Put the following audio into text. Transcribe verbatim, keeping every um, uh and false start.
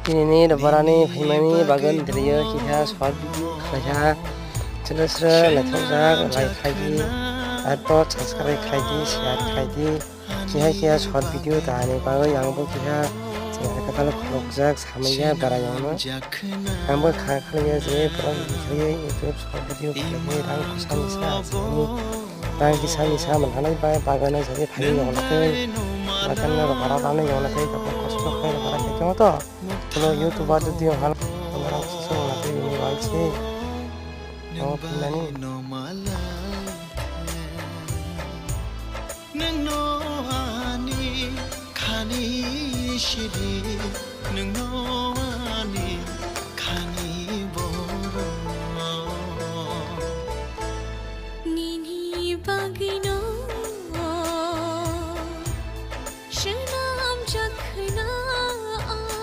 Tinini rwbarani phaimani bagwi twirio kiha short video khlaiha. Chwla sra naithokjak, like khlai di, ar to subscribe khlai di, share khlai di. Kiha kiha short video tani bagwi ang bo kiha chwla kwtal khulukjak samaya bara yongno. Ang bo kha khlaiya je borok khlaiya YouTube short video khlaiwi rang kisa misa aswkni. Rang kisa misa manhanai bai bagano je phaiwi yongna tei bagano rwbara rani yongna tei kosto khlai rwbara khe tongma to. Chwla YouTube o video hal rang kisa yongna tei bini bai se. Yong phinani. Nangno ani khani sidi.